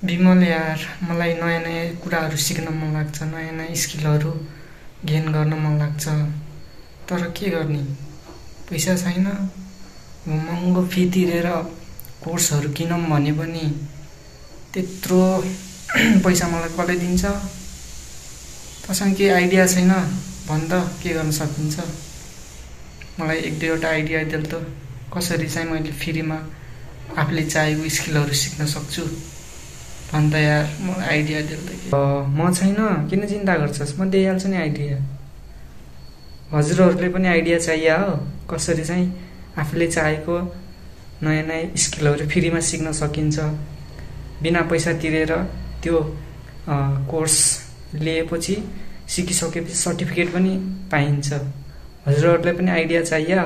विमल यार, मलाई नयाँ नयाँ कुराहरू सिक्न मन लाग्छ, नयाँ नयाँ स्किलहरू गेन गर्न मन लाग्छ। तर के गर्ने, पैसा छैन। महँगो फी तिरेर कोर्सहरू किनौँ भने पनि त्यत्रो पैसा मलाई कसले दिन्छ? तँसँग केही आइडिया छैन भन् त, के गर्न सकिन्छ? मलाई एक दुईवटा आइडिया देऊ त, कसरी चाहिँ मैले फ्रीमा आफूले चाहेको स्किलहरू सिक्न सक्छु भन् त यार। म आइडिया देऊ त के। म छैन, किन चिन्ता गर्छस्? म दिइहाल्छु नि आइडिया। हजुरहरूले पनि आइडिया चाहियो हो, कसरी चाहिँ आफूले चाहेको नयाँ नयाँ स्किलहरू फ्रीमा सिक्न सकिन्छ। बिना पैसा तिरेर त्यो कोर्स लिएपछि सिकिसकेपछि सर्टिफिकेट पनि पाइन्छ। हजुरहरूले पनि आइडिया चाहियो?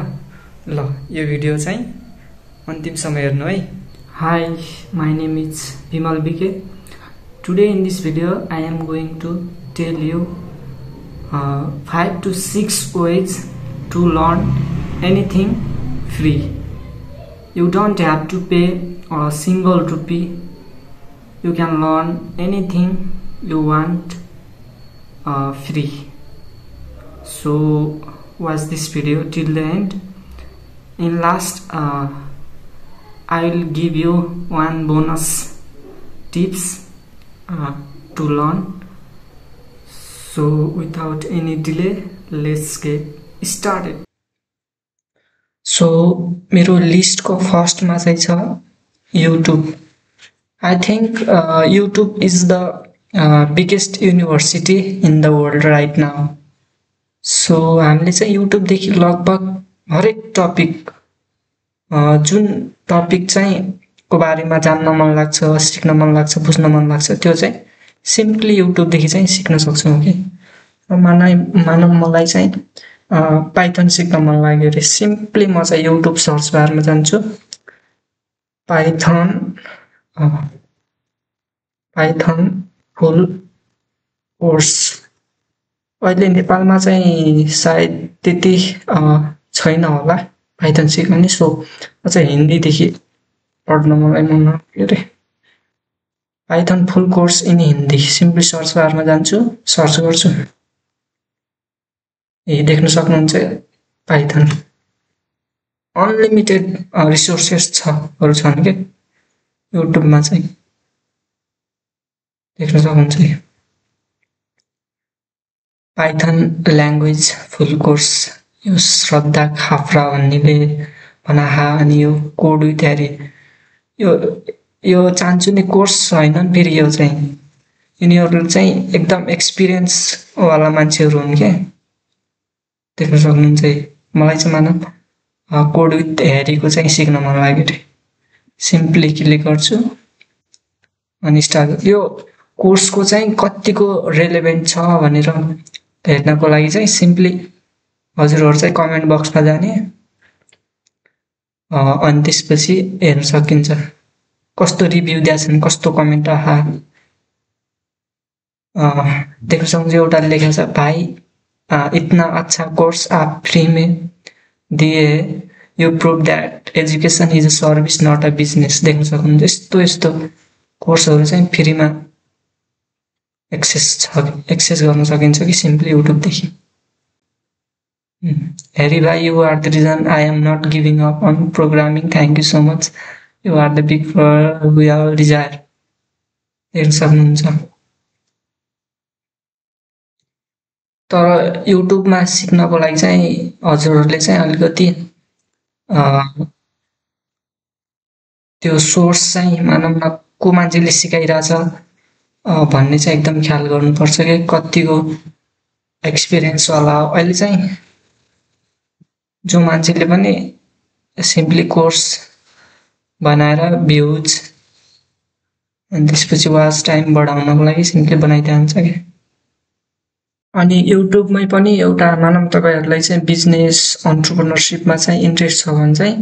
ल, यो भिडियो चाहिँ अन्तिमसम्म हेर्नु है। Hi, my name is Vimal BK. Today in this video I am going to tell you 5 to 6 ways to learn anything free. You don't have to pay a single rupee. You can learn anything you want free. So watch this video till the end. In last I will give you one bonus tips to learn. So without any delay, let's get started. So मेरो list को first मा चाहिँ छ YouTube. I think YouTube is the biggest university in the world right now. So हामीले चाहिँ YouTube देखि लगभग हरेक टपिक जुन टपिक चाहिँ को बारेमा जान्न मन लाग्छ, सिक्न मन लाग्छ, बुझ्न मन लाग्छ, त्यो चाहिँ सिम्पली युट्युब देखि चाहिँ सिक्न सक्छौं के। र मानव मलाई चाहिँ पाइथन सिक्न मन लाग्यो रे, सिम्पली म चाहिँ युट्युब सर्च बारमा जान्छु, पाइथन फुल कोर्स। अहिले नेपालमा चाहिँ सायद त्यति छैन होला पाइथन सिक्ने। सो म चाहिँ हिन्दीदेखि पढ्न मलाई मन लाग्यो रे। Python full course in Hindi, simply search बारमा जान्छु, सर्च गर्छु, यही देख्न सक्नुहुन्छ पाइथन। अनलिमिटेड रिसोर्सेस छन् के युट्युबमा चाहिँ, देख्न सक्नुहुन्छ। पाइथन ल्याङ्ग्वेज फुल कोर्स, यो श्रद्धा खाफ्रा भन्नेले भनाहा, अनि यो कोड इत्यादि, यो चाहन्छु नि कोर्स हैन फेरि, यो चाहिँ यिनीहरू चाहिँ एकदम एक्सपिरियन्स वाला मान्छेहरू हुन् के, देख्न सक्नुहुन्छ। मलाई चाहिँ मानव कोड विथ ह्यारीको चाहिँ सिक्न मन लाग्यो रे, सिम्पली क्लिक गर्छु अनि स्टार्ट। यो कोर्सको चाहिँ कतिको रेलेभेन्ट छ भनेर हेर्नको लागि चाहिँ सिम्पली हजुरहरु चाहिँ कमेन्ट बक्समा जाने अनि त्यसपछि हेर्न सकिन्छ कस्तो रिभ्यु दिएछन्, कस्तो कमेन्ट आहा। देख्न सक्नुहुन्छ एउटा लेखेको छ, भाइ इतना अच्छा कोर्स आप फ्री में दिए, you prove that education is a service not a business. देख्न सक्नुहुन्छ यस्तो कोर्सहरु चाहिँ फ्रीमा एक्सेस गर्न सकिन्छ कि सिम्पली युट्युब देखि। Harry bhai, you are the reason I am not giving up on programming. Thank you so much. You are the big brother we all desire. देख्न सक्नुहुन्छ। तर युट्युबमा सिक्नको लागि चाहिँ हजुरहरूले चाहिँ अलिकति त्यो सोर्स चाहिँ मानव न को मान्छेले सिकाइराछ भन्ने चाहिँ एकदम ख्याल गर्नुपर्छ के कतिको एक्सपिरियन्स वाला। अहिले चाहिँ जो मान्छेले पनि सिम्पली कोर्स बनाएर भ्युज अनि त्यसपछि वाच टाइम बढाउनको लागि सिम्पली बनाइदिन्छ के। अनि युट्युबमै पनि एउटा मानव तपाईहरुलाई चाहिँ बिजनेस एन्टरप्रेन्योरशिपमा चाहिँ इन्ट्रेस्ट छ भने चाहिँ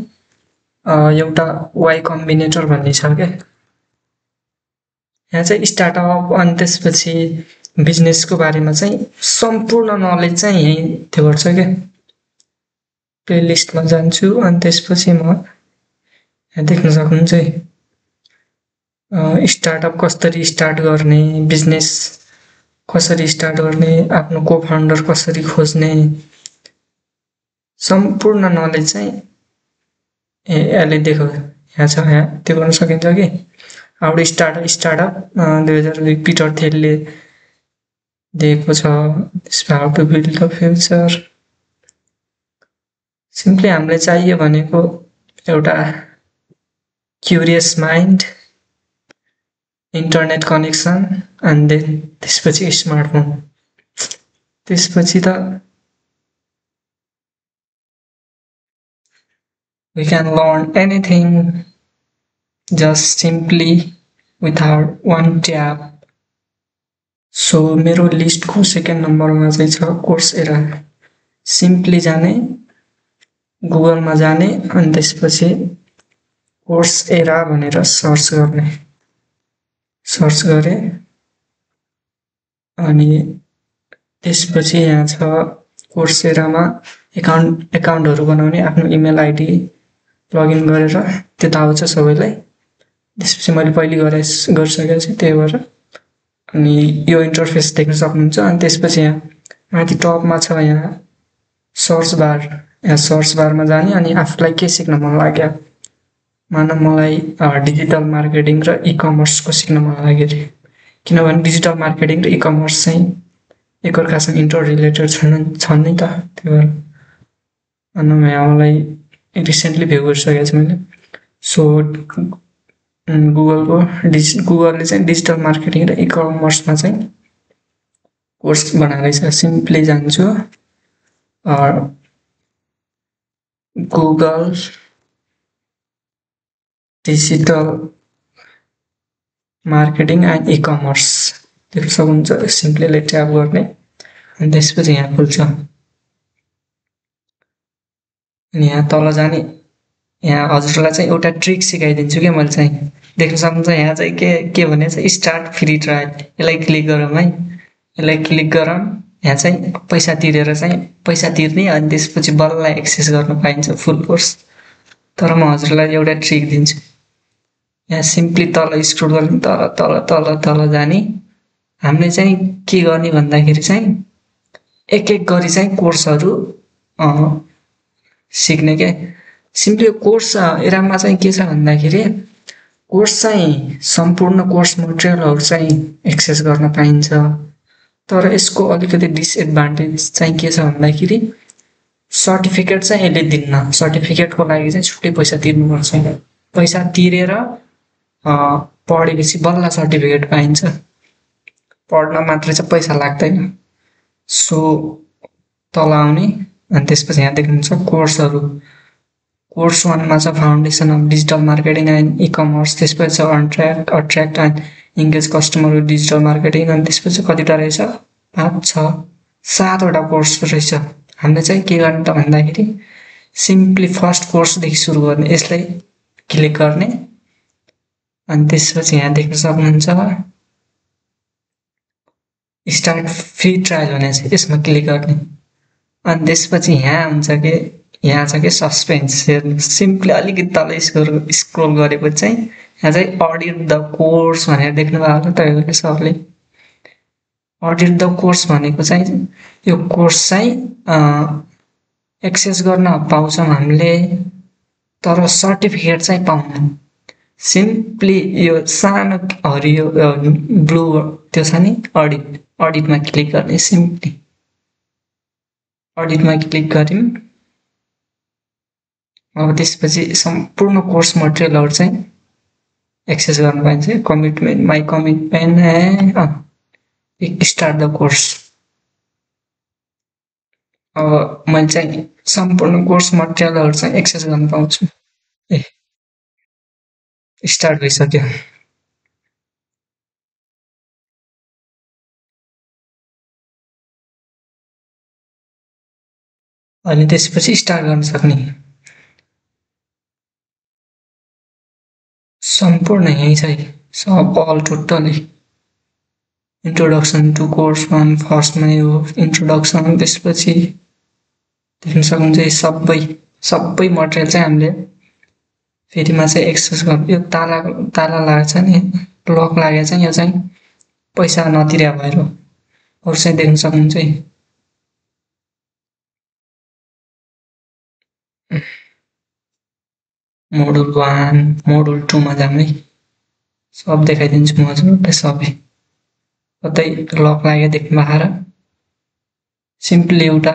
एउटा वाइ कम्बिनेटर भन्ने छ के। यहाँ चाहिँ स्टार्टअप अनि त्यसपछि बिजनेसको बारेमा चाहिँ सम्पूर्ण नलेज चाहिँ यही त्यो गर्छ के। प्लेलिस्टमा जान्छु अनि त्यसपछि म यहाँ देख्न सक्नुहुन्छ स्टार्टअप कसरी स्टार्ट गर्ने, बिजनेस कसरी स्टार्ट गर्ने, आफ्नो को फाउन्डर कसरी खोज्ने, सम्पूर्ण नलेज चाहिँ यसले देखो यहाँ छ। यहाँ त्यो गर्न सकिन्छ कि हाउ टु स्टार्टअप 2002 पिटर थियलले दिएको छ। त्यसमा how to build the future. Simply हामीलाई चाहियो भनेको एउटा curious mind, internet connection and then त्यसपछि स्मार्टफोन। त्यसपछि त we can learn anything just simply with our one tap. So मेरो लिस्टको सेकेन्ड नम्बरमा चाहिँ छ कोर्सेरा। सिम्पली जाने, गुगलमा जाने अनि त्यसपछि कोर्सेरा भनेर सर्च गर्ने। सर्च गरे अनि त्यसपछि यहाँ छ कोर्सेरामा एकाउन्टहरू बनाउने, आफ्नो इमेल आइडी लगइन गरेर त्यो त आउँछ सबैलाई। त्यसपछि मैले पहिले गरिसकेको छु, त्यही भएर अनि यो इन्टरफेस देख्न सक्नुहुन्छ। अनि त्यसपछि यहाँ माथि टपमा छ यहाँ सर्च बार। यहाँ सर्च बारमा जाने अनि आफूलाई के सिक्न मन लाग्यो, मानव मलाई डिजिटल मार्केटिङ र इ कमर्सको सिक्न मन लाग्यो अरे, किनभने डिजिटल मार्केटिङ र इ कमर्स चाहिँ एकअर्कासँग इन्टर रिलेटेड छन् नि त। त्यही भएर अनि मलाई रिसेन्टली भ्यू गरिसकेको छु मैले। सो गुगलले चाहिँ डिजिटल मार्केटिङ र इ कमर्समा चाहिँ कोर्स बनाएको छ। सिम्पली जान्छु Google digital marketing and e commerce देख्न सक्नुहुन्छ। सिम्पली ट्याप गर्ने अनि त्यसपछि यहाँ खुल्छ। अनि यहाँ तल जाने, यहाँ हजुरलाई चाहिँ एउटा ट्रिक सिकाइदिन्छु कि मैले चाहिँ। देख्न सक्नुहुन्छ यहाँ चाहिँ के भने चाहिँ स्टार्ट फ्री ट्रायल। यसलाई क्लिक गरौँ है, यसलाई क्लिक गरौँ। यहाँ चाहिँ पैसा तिरेर चाहिँ पैसा तिर्ने अनि त्यसपछि बल्ल एक्सेस गर्न पाइन्छ फुल कोर्स। तर म हजुरलाई एउटा ट्रिक दिन्छु। यहाँ सिम्पली तल स्क्रोल गर्ने, तल तल तल तल जाने। हामीले चाहिँ के गर्ने भन्दाखेरि चाहिँ एक एक गरी चाहिँ कोर्सहरू सिक्ने के। सिम्पली कोर्स एरामा चाहिँ के छ भन्दाखेरि कोर्स चाहिँ सम्पूर्ण कोर्स मटेरियलहरू चाहिँ एक्सेस गर्न पाइन्छ। तर यसको अलिकति डिसएडभान्टेज चाहिँ के छ भन्दाखेरि सर्टिफिकेट चाहिँ यसले दिन्न। सर्टिफिकेटको लागि चाहिँ छुट्टै पैसा तिर्नुपर्छ। पैसा तिरेर पढेपछि बल्ल सर्टिफिकेट पाइन्छ, पढ्न मात्रै चाहिँ पैसा लाग्दैन। सो तल आउने अनि त्यसपछि यहाँ देख्नुहुन्छ कोर्सहरू। कोर्स 1 मा छ foundation of digital marketing and e commerce. त्यसपछि छ attract and engage customer with digital marketing. अनि त्यसपछि कतिवटा रहेछ 5, 6, 7वटा कोर्स रहेछ। हामीले चाहिँ के गर्ने त भन्दाखेरि सिम्पली फर्स्ट कोर्सदेखि सुरु गर्ने। यसलाई क्लिक गर्ने अनि त्यसपछि यहाँ देख्न सक्नुहुन्छ स्टार्ट फ्री ट्रायल भनेपछि यसमा क्लिक गर्ने। अनि त्यसपछि यहाँ हुन्छ कि यहाँ छ कि सस्पेन्स। हेर्नु सिम्पली अलिकति तल स्क्रोल गरेपछि चाहिँ यहाँ चाहिँ अडिट द कोर्स भनेर देख्नुभयो होला तपाईँहरूले सबले। अडिट द कोर्स भनेको चाहिँ यो कोर्स चाहिँ एक्सेस गर्न पाउँछौँ हामीले, तर सर्टिफिकेट चाहिँ पाउँदैन। सिम्पली यो सानो हरियो ब्लू त्यो छ नि अडिटमा क्लिक गर्ने। सिम्पली अडिटमा क्लिक गऱ्यौँ। अब त्यसपछि सम्पूर्ण कोर्स मटेरियलहरू चाहिँ एक्सेस गर्न पाइन्छ। Commitment, my commitment, start the course. अब मैले चाहिँ सम्पूर्ण कोर्स मटेरियलहरू चाहिँ एक्सेस गर्न पाउँछु। स्टार्ट भइसक्यो। अनि त्यसपछि स्टार्ट गर्न सक्ने। सम्पूर्ण यही चाहिँ सब all totally introduction to course 1 फर्स्टमा यो इन्ट्रोडक्सन। त्यसपछि देख्न सक्नुहुन्छ सबै मटेरियल चाहिँ हामीले फेरिमा चाहिँ एक्सेस गर्नु यो ताला लाग्छ नि लक लागेको चाहिँ यो चाहिँ पैसा नतिरे भएर अरू चाहिँ देख्न सक्नुहुन्छ है। मोडुल 1 मोडुल 2 मा जाउँ है। सब देखाइदिन्छु म हजुरहरूलाई सबै। कतै लक लाग्यो देख्नु भएर सिम्पली एउटा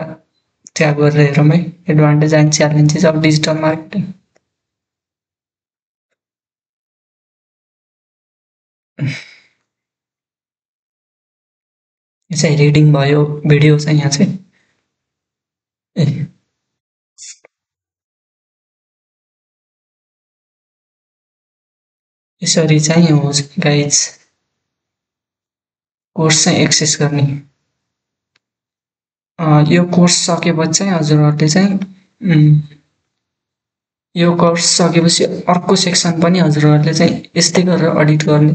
ट्याब गरेर हेरौँ है। Advantage and challenges of digital marketing. यो चाहिँ रिडिङ भयो, भिडियो चाहिँ यहाँ चाहिँ यसरी चाहिँ हो गाइज कोर्स चाहिँ एक्सेस गर्ने। यो कोर्स सकेपछि चाहिँ हजुरहरूले चाहिँ यो कोर्स सकेपछि अर्को सेक्सन पनि हजुरहरूले चाहिँ यस्तै गरेर अडिट गर्ने।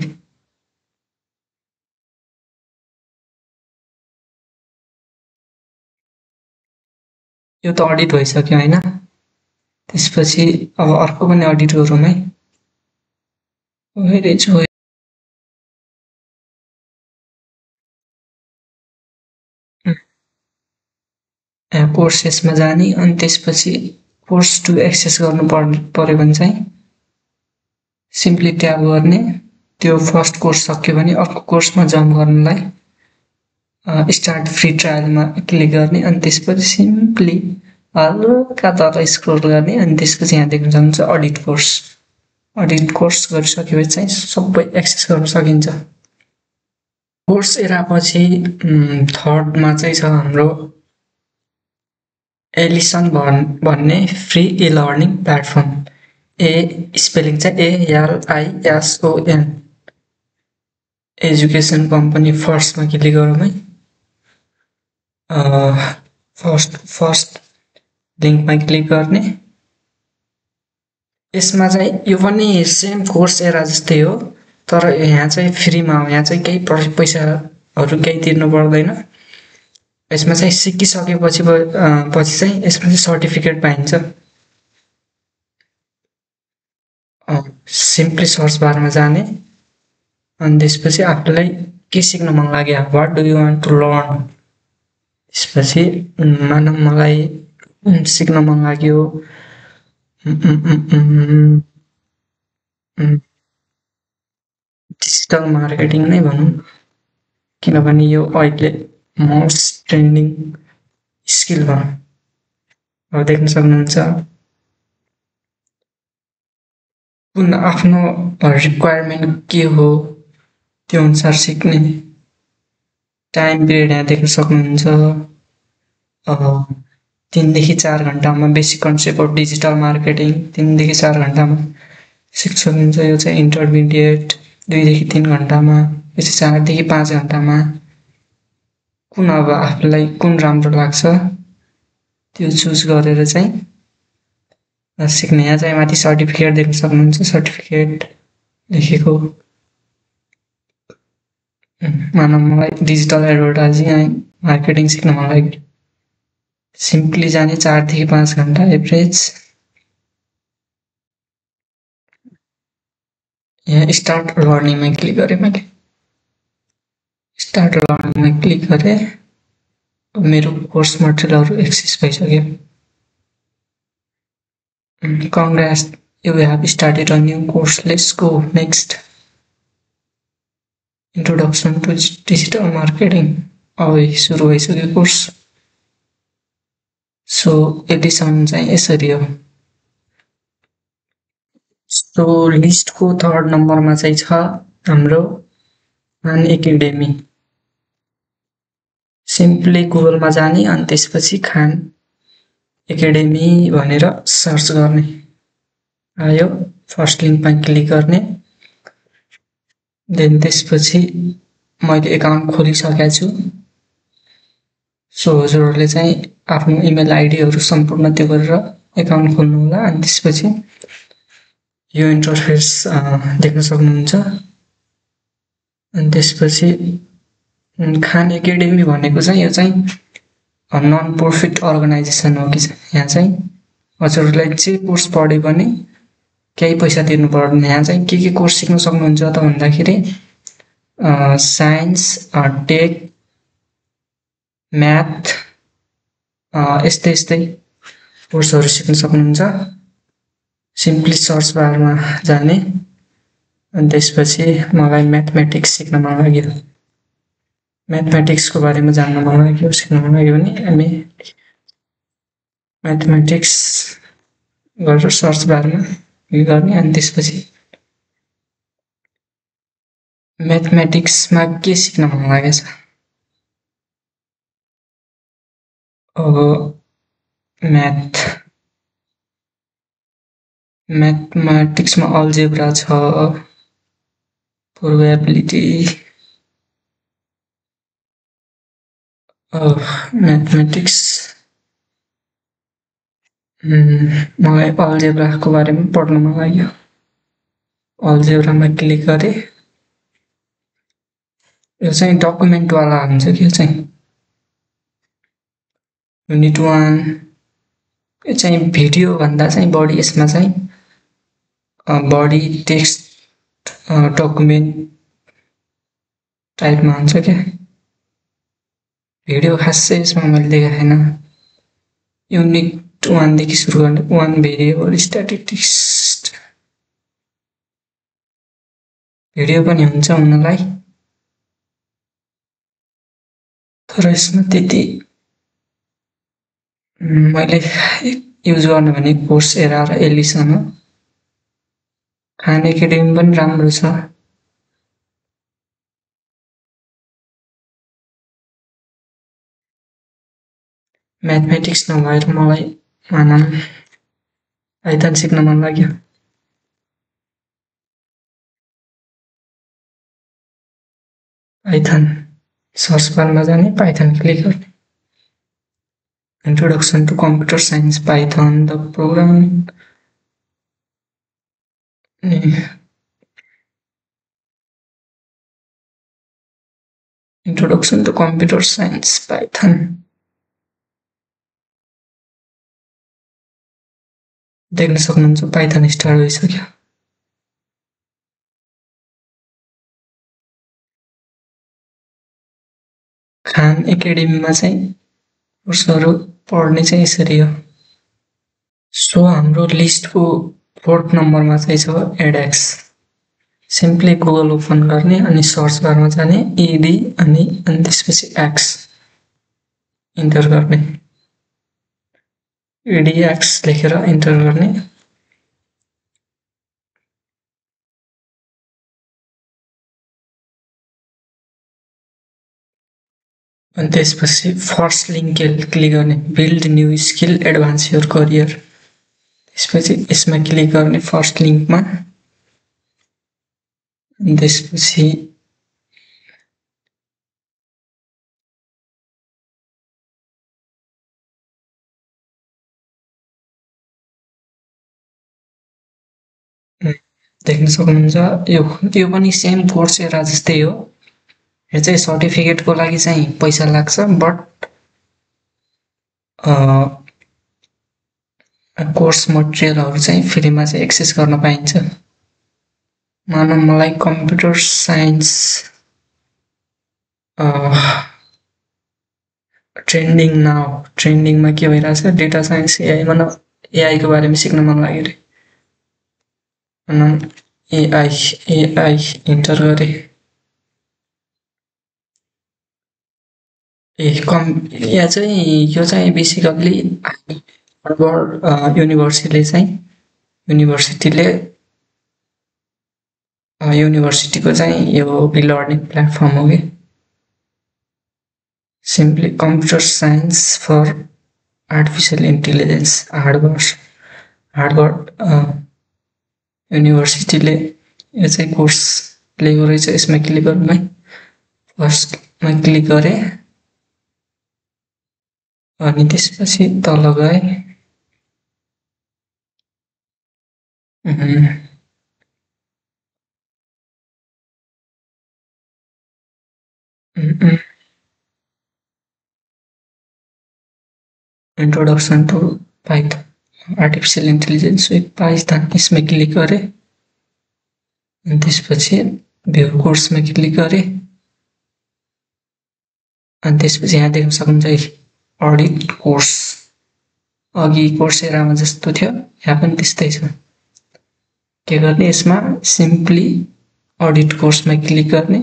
यो त अडिट भइसक्यो हैन। त्यसपछि अब अर्को पनि अडिट गरौँ है। वेयर इज कोर्सेसमा जाने अनि त्यसपछि कोर्स 2 एक्सेस गर्नु पर्यो भने चाहिँ सिम्पली ट्याब गर्ने। त्यो फर्स्ट कोर्स सक्यो भने अर्को कोर्समा जम्प गर्नलाई स्टार्ट फ्री ट्रायलमा क्लिक गर्ने अनि त्यसपछि सिम्पली हल्का तल स्क्रोल गर्ने अनि त्यसपछि यहाँ देख्न सक्नुहुन्छ अडिट कोर्स। अडिट कोर्स गरिसकेपछि चाहिँ सबै एक्सेस गर्न सकिन्छ। कोर्स एरापछि थर्डमा चाहिँ छ हाम्रो एलिसन भन्ने फ्री ई लर्निङ प्लेटफर्म। स्पेलिङ चाहिँ ALISON। एजुकेसन कम्पनी फर्स्टमा क्लिक गरौँ है। फर्स्ट लिङ्कमा क्लिक गर्ने। यसमा चाहिँ यो पनि सेम कोर्स एरा जस्तै हो तर यहाँ चाहिँ फ्रीमा हो। यहाँ चाहिँ केही पैसाहरू केही तिर्नु पर्दैन। यसमा चाहिँ सिकिसकेपछि पछि चाहिँ यसमा चाहिँ सर्टिफिकेट पाइन्छ। सिम्पली सर्च बारमा जाने अनि त्यसपछि आफूलाई के सिक्न मन लाग्यो what do you want to learn. त्यसपछि मानव मलाई सिक्न मन लाग्यो डिजिटल मार्केटिङ नै भनौँ किनभने यो अहिले मोस्ट ट्रेन्डिङ स्किल भनौँ। अब देख्न सक्नुहुन्छ कुन आफ्नो रिक्वायरमेन्ट के हो त्यो अनुसार सिक्ने। टाइम पिरियड यहाँ देख्न सक्नुहुन्छ 3 देखि 4 घण्टामा basic concept of digital marketing 3 देखि 4 घण्टामा सिक्न सक्नुहुन्छ। यो चाहिँ इन्टरमिडिएट 2 देखि 3 घण्टामा, पछि 4 देखि 5 घण्टामा। कुन अब आफूलाई कुन राम्रो लाग्छ त्यो चुज गरेर चाहिँ सिक्ने। यहाँ चाहिँ माथि सर्टिफिकेट देख्न सक्नुहुन्छ। सर्टिफिकेट लेखेको मानव मलाई डिजिटल एडभर्टाइजिङ एन्ड मार्केटिङ सिक्न मन लाग्यो। सिम्पली जाने 4 देखि 5 घण्टा एभरेज। यहाँ स्टार्ट लर्निङमा क्लिक गरेँ मैले। स्टार्ट लर्निङमा क्लिक गरेँ। मेरो कोर्स मटेरियलहरू एक्सेस भइसक्यो। Congrats, you have started a new course. Let's go next. Introduction to digital marketing. अब सुरु भइसक्यो कोर्स। सो एडिसन चाहिँ यसरी हो। सो लिस्टको थर्ड नम्बरमा चाहिँ छ हाम्रो खान एकाडेमी। सिम्पली गुगलमा जाने अनि त्यसपछि खान एकाडेमी भनेर सर्च गर्ने। आयो फर्स्ट लिङ्कमा क्लिक गर्ने। देन त्यसपछि मैले एकाउन्ट खोलिसकेको छु। सो हजुरहरूले चाहिँ आफ्नो इमेल आइडीहरू सम्पूर्ण त्यो गरेर एकाउन्ट खोल्नु होला। अनि त्यसपछि यो इन्टरफेस देख्न सक्नुहुन्छ। अनि त्यसपछि खान एकाडेमी भनेको चाहिँ यो चाहिँ नन प्रफिट अर्गनाइजेसन हो कि यहाँ चाहिँ हजुरहरूलाई जे कोर्स पढ्यो भने केही पैसा तिर्नु पर्दैन। यहाँ चाहिँ के कोर्स सिक्न सक्नुहुन्छ त भन्दाखेरि साइन्स, टेक, म्याथ, यस्तै यस्तै कोर्सहरू सिक्न सक्नुहुन्छ। सिम्पली सर्च बारमा जाने अनि त्यसपछि मलाई म्याथमेटिक्स सिक्न मन लाग्यो, म्याथमेटिक्सको बारेमा जान्न मन लाग्यो, सिक्न मन लाग्यो भने हामी म्याथमेटिक्स गरेर सर्च बारमा गर्ने अनि त्यसपछि म्याथमेटिक्समा के सिक्न मन लागेछ? म्याथमेटिक्समा अल्जेब्रा छ, प्रोबेबिलिटी, म्याथमेटिक्स मलाई अल्जेब्राको बारेमा पढ्न मन लाग्यो। अल्जेब्रामा क्लिक गरेँ। यो चाहिँ डकुमेन्टवाला हुन्छ कि यो चाहिँ युनिट 1। यो चाहिँ भिडियो भन्दा चाहिँ बढी यसमा चाहिँ बढी टेक्स्ट डकुमेन्ट टाइपमा हुन्छ क्या। भिडियो खासै यसमा मैले देखेको छैन। युनिट 1 देखि सुरु गर्ने 1 भेरिएबल स्ट्याटिस्टिक्स भिडियो पनि हुन्छ हुनलाई, तर यसमा त्यति मैले युज गर्ने भने कोर्स एरा र एलिसन हो। खान एकाडेमी पनि राम्रो छ। म्याथमेटिक्स नभएर मलाई भनौँ पाइथन सिक्न मन लाग्यो। पाइथन सर्च बारमा जाने, पाइथन क्लिक गर्ने। Introduction to Computer Science, Python, the programming. Introduction to Computer Science, Python. देख्न सक्नुहुन्छ पाइथन स्टार्ट भइसक्यो। खान एकाडेमीमा चाहिँ कोर्सहरू पढ्ने चाहिँ यसरी हो। सो हाम्रो लिस्टको 4th नम्बरमा चाहिँ छ एडएक्स। सिम्पली गुगल ओपन गर्ने अनि सर्च बारमा जाने एडी अनि त्यसपछि एक्स इन्टर गर्ने। एडीएक्स लेखेर इन्टर गर्ने। अनि त्यसपछि फर्स्ट लिङ्क क्लिक गर्ने, build new skill advance your career. त्यसपछि यसमा क्लिक गर्ने फर्स्ट लिङ्कमा। त्यसपछि देख्न सक्नुहुन्छ यो पनि सेम कोर्स एरा जस्तै हो। यो चाहिँ सर्टिफिकेटको लागि चाहिँ पैसा लाग्छ, बट कोर्स मटेरियलहरू चाहिँ फ्रीमा चाहिँ एक्सेस गर्न पाइन्छ। मानौँ मलाई कम्प्युटर साइन्स ट्रेन्डिङमा के भइरहेछ, डेटा साइन्स एआईको बारेमा सिक्न मन लाग्यो रे। एआई इन्टर गरेँ। यो चाहिँ बेसिकल्ली हार्वर्ड युनिभर्सिटीको चाहिँ यो लर्निङ प्लेटफर्म हो कि। Simply computer science for artificial intelligence Harvard युनिभर्सिटीले यो चाहिँ कोर्स लिएको रहेछ। यसमा क्लिक गर्नु है। फर्स्टमा क्लिक गरेँ अनि त्यसपछि तल गए। Introduction to Python. Artificial intelligence with Python यसमा क्लिक गरेँ अनि त्यसपछि भ्यू कोर्समा क्लिक गरेँ अनि त्यसपछि यहाँ देख्न सक्नुहुन्छ अडिट कोर्स अघि कोर्सेरामा जस्तो थियो यहाँ पनि त्यस्तै छ के गर्ने यसमा सिम्पली अडिट कोर्समा क्लिक गर्ने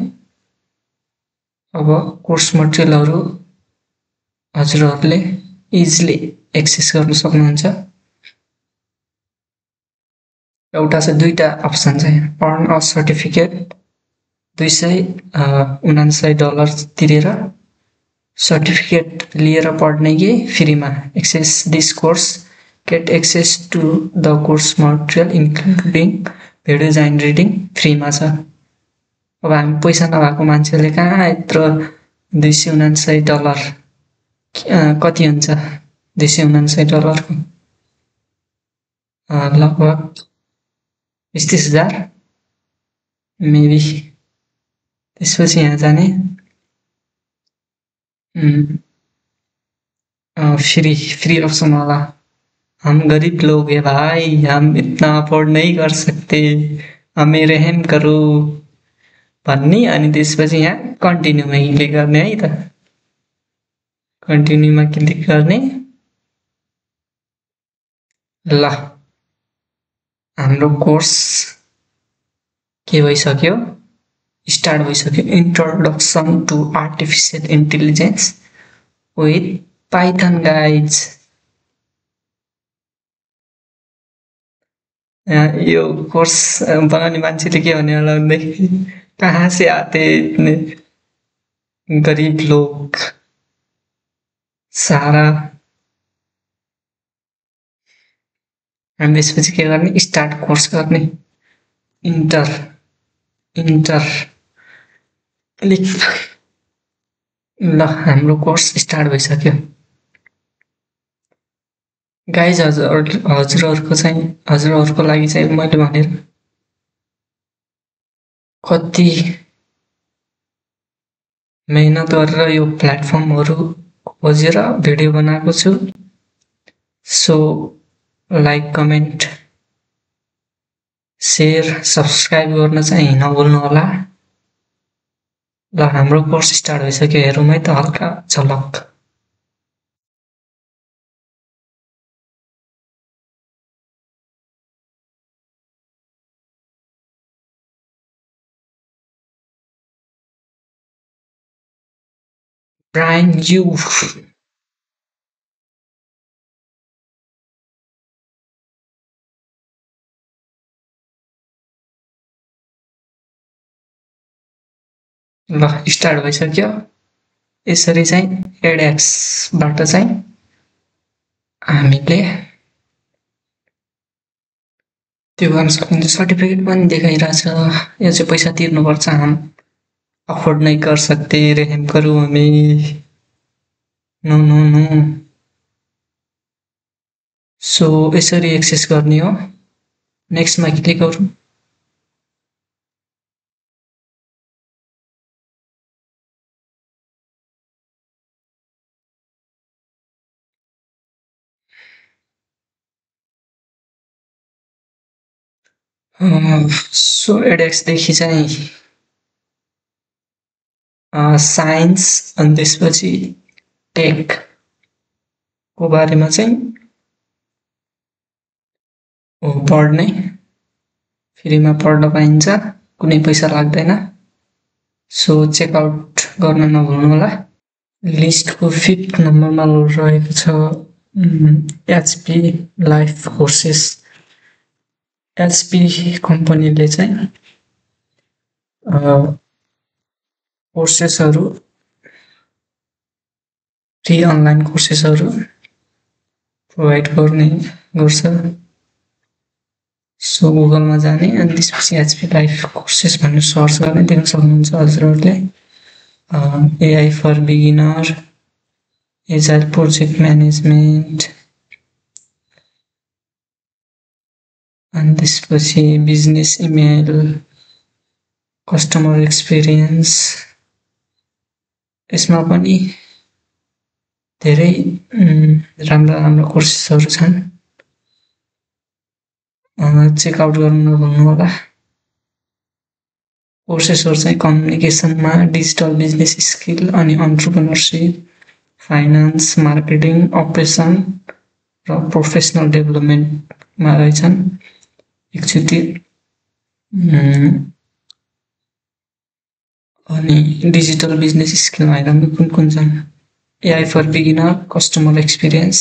अब कोर्स मटेरियलहरु हजुरहरुले इजिली एक्सेस गर्न सक्नुहुन्छ एउटा छ दुईटा अप्सन छ यहाँ अर्न अ सर्टिफिकेट $299 तिरेर सर्टिफिकेट लिएर पढ्ने कि फ्रीमा access this course get access to the course material including videos and reading फ्रीमा छ अब हामी पैसा नभएको मान्छेले कहाँ यत्रो $299 कति हुन्छ $299 को लगभग 20,000 मेबी त्यसपछि यहाँ जाने फ्री ऑप्शन वाला हम गरीब लोग हैं भाई हम इतना अफोर्ड नहीं कर सकते हमें रहम करो भन्ने अनि त्यसपछि यहाँ कन्टिन्युमा क्लिक गर्ने है त कन्टिन्युमा क्लिक गर्ने ल हाम्रो कोर्स के भइसक्यो स्टार्ट भइसक्यो introduction to artificial intelligence with Python guys यो कोर्स बनाउने मान्छेले के भन्ने होला भन्दाखेरि कहाँ से आते इतने गरीब लोग सारा हामी त्यसपछि के गर्ने स्टार्ट कोर्स गर्ने इन्टर क्लिक ल हाम्रो कोर्स स्टार्ट भइसक्यो गाइज हजुरहरुको लागि चाहिँ मैले भनेर कति मेहनत गरेर यो प्लेटफर्महरु खोजेर भिडियो बनाएको छु so like comment share subscribe गर्न चाहिँ नभुल्नु होला ल हाम्रो कोर्स स्टार्ट भइसक्यो हेरौँ है त हल्का झलक ब्रायन यू ल स्टार्ट भइसक्यो यसरी चाहिँ एडएक्स बाट चाहिँ हामीले त्यो गर्न सकिन्छ सर्टिफिकेट पनि देखाइराछ यो चाहिँ पैसा तिर्नुपर्छ हम अफोर्ड नहीं कर सकते रहम करो हमें नो नो नो सो यसरी एक्सेस गर्ने हो नेक्स्टमा क्लिक गरौँ सो एडएक्स देखि चाहिँ साइन्स अनि त्यसपछि टेक को बारेमा चाहिँ पढ्ने फ्रीमा पढ्न पाइन्छ कुनै पैसा लाग्दैन सो चेकआउट गर्न नभुल्नु होला लिस्टको 5th नम्बरमा रहेको छ एचपी लाइफ कोर्सेस एचपी कम्पनीले चाहिँ कोर्सेसहरु फ्री अनलाइन कोर्सेसहरु प्रोवाइड गर्ने गर्छ सो गुगलमा जाने अनि त्यसपछि एचपी लाइफ कोर्सेस भनेर सर्च गर्ने देख्न सक्नुहुन्छ हजुरहरुले AI for beginner agile project management अनि त्यसपछि बिजनेस इमेल कस्टमर एक्सपिरियन्स यसमा पनि धेरै राम्रो कोर्सेसहरु छन् चेकआउट गर्नु नभुल्नु होला। कोर्सेसहरू चाहिँ कम्युनिकेसनमा डिजिटल बिजनेस स्किल अनि अन्टरप्रेन्योरसिप, फाइनान्स, मार्केटिङ, अपरेसन र प्रोफेसनल डेभलपमेन्टमा रहेछन्। एकचोटि अनि डिजिटल बिजनेस स्किलमा हेरौँ कुन कुन छन्। AI for beginner, customer experience,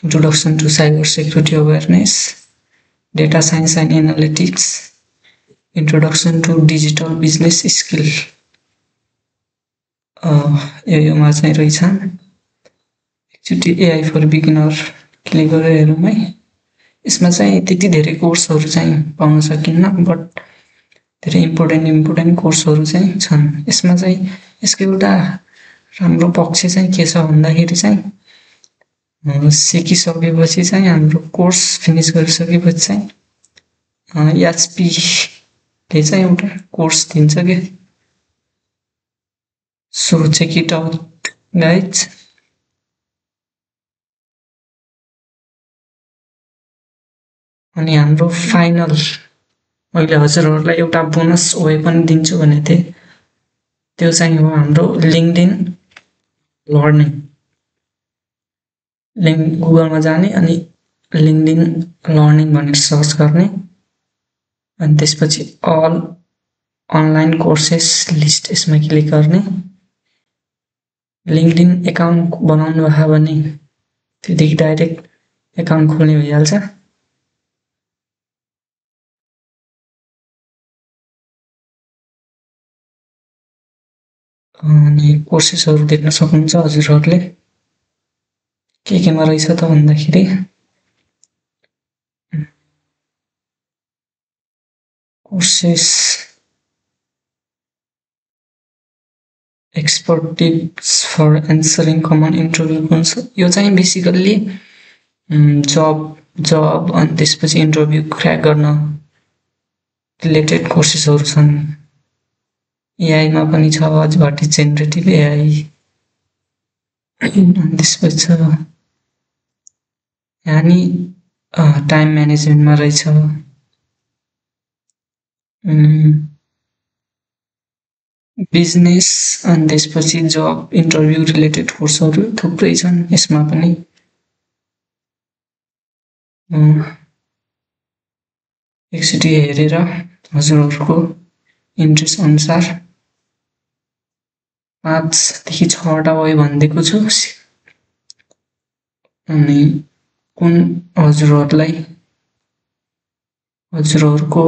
introduction to cyber security awareness, data science and analytics, introduction to digital business skill योमा चाहिँ रहेछन्। एकचोटि AI फर बिगिनर क्लिक गरेर हेरौँ है। यसमा चाहिँ त्यति धेरै कोर्सहरू चाहिँ पाउन सकिन्न, बट धेरै इम्पोर्टेन्ट कोर्सहरू चाहिँ छन्। यसमा चाहिँ यसको एउटा राम्रो पक्ष चाहिँ के छ भन्दाखेरि चाहिँ सिकिसकेपछि चाहिँ हाम्रो कोर्स फिनिस गरिसकेपछि चाहिँ एचपीले चाहिँ एउटा कोर्स दिन्छ के। So check it out guys. अनि हाम्रो फाइनल मैले हजुरहरूलाई एउटा बोनस वे पनि दिन्छु भनेको थिएँ, त्यो चाहिँ हो हाम्रो लिङ्क्डइन लर्निङ। गुगलमा जाने अनि लिङ्क्डइन लर्निङ भनेर सर्च गर्ने अनि त्यसपछि अल अनलाइन कोर्सेस लिस्ट यसमा क्लिक गर्ने। लिङ्क्डइन एकाउन्ट बनाउनु भयो भने त्यतिकै डाइरेक्ट एकाउन्ट खोल्ने भइहाल्छ। अनि कोर्सेसहरू देख्न सक्नुहुन्छ हजुरहरूले। केमा रहेछ त भन्दाखेरि courses expert tips for answering common interview हुन्छ। यो चाहिँ बेसिकल्ली जब अनि त्यसपछि इन्टरभ्यू क्र्याक गर्न रिलेटेड कोर्सेसहरू छन्। एआईमा पनि छ, व्हाट इज जेनरेटिभ एआई, अनि त्यसपछि छ यानी टाइम म्यानेजमेन्टमा रहेछ। बिजनेस अनि त्यसपछि जब इन्टरभ्यू रिलेटेड कोर्सहरू थुप्रै छन् यसमा पनि। एकचोटि हेरेर हजुरहरूको इन्ट्रेस्ट अनुसार 5 देखि 6वटा वे भनिदिएको छु। अनि कुन हजुरहरूको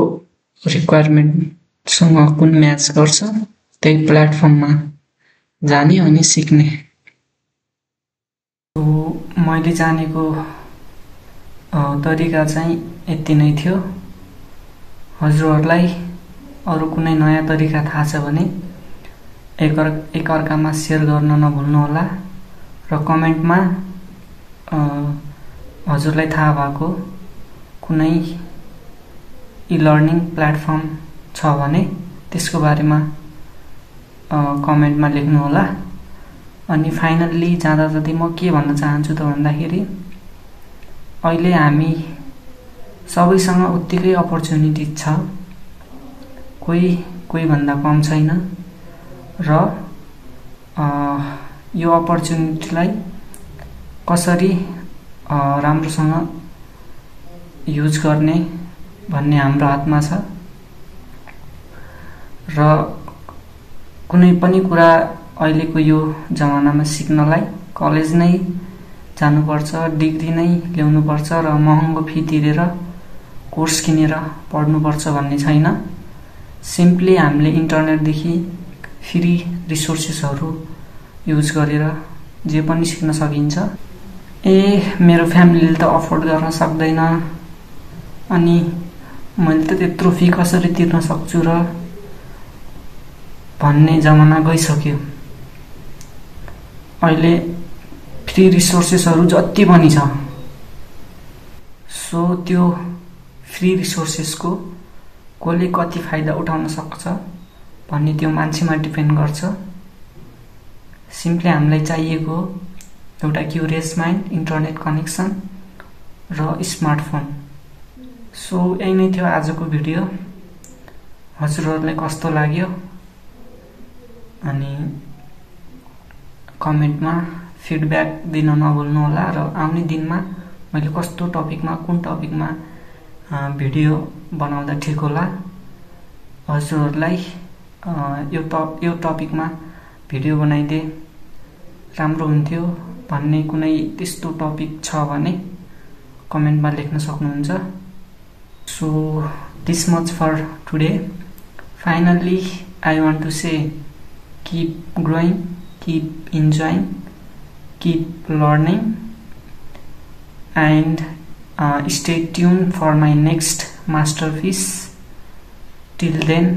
रिक्वायरमेन्टसँग कुन म्याच गर्छ त्यही प्लेटफर्ममा जाने अनि सिक्ने। मैले जानेको तरिका चाहिँ यति नै थियो। हजुरहरूलाई अरू कुनै नयाँ तरिका थाहा छ भने एकअर्कामा सेयर गर्न नभुल्नुहोला र कमेन्टमा हजुरलाई थाहा भएको कुनै ई-लर्निङ प्लेटफर्म छ भने त्यसको बारेमा कमेन्टमा लेख्नुहोला। अनि फाइनल्ली जाँदा म के भन्न चाहन्छु त भन्दाखेरि अहिले हामी सबैसँग उत्तिकै अपर्च्युनिटी छ, कोही भन्दा कम छैन र यो अपर्च्युनिटीलाई कसरी राम्रोसँग युज गर्ने भन्ने हाम्रो हातमा छ। र कुनै पनि कुरा अहिलेको यो जमानामा सिक्नलाई कलेज नै जानुपर्छ, डिग्री नै ल्याउनुपर्छ र महँगो फी तिरेर कोर्स किनेर पढ्नुपर्छ भन्ने छैन। सिम्पली हामीले इन्टरनेटदेखि फ्री रिसोर्सेसहरू युज गरेर जे पनि सिक्न सकिन्छ। मेरो फ्यामिलीले त अफोर्ड गर्न सक्दैन अनि मैले त त्यत्रो फी कसरी तिर्न सक्छु र भन्ने जमाना गइसक्यो। अहिले फ्री रिसोर्सेसहरू जति पनि छ, सो त्यो फ्री रिसोर्सेसको कसले कति फाइदा उठाउन सक्छ भन्ने त्यो मान्छेमा डिपेन्ड गर्छ। सिम्पली हामीलाई चाहिएको एउटा क्युरियस माइन्ड, इन्टरनेट कनेक्सन र स्मार्टफोन। सो यही नै थियो आजको भिडियो। हजुरहरूलाई कस्तो लाग्यो अनि कमेन्टमा फिडब्याक दिन नभुल्नु होला र आउने दिनमा मैले कस्तो टपिकमा कुन टपिकमा भिडियो बनाउँदा ठिक होला, हजुरहरूलाई यो टपिकमा भिडियो बनाइदिए राम्रो हुन्थ्यो भन्ने कुनै त्यस्तो टपिक छ भने कमेन्टमा लेख्न सक्नुहुन्छ। So this much for today. Finally, I want to say keep growing, keep enjoying, keep learning, and stay tuned for my next masterpiece. Till then,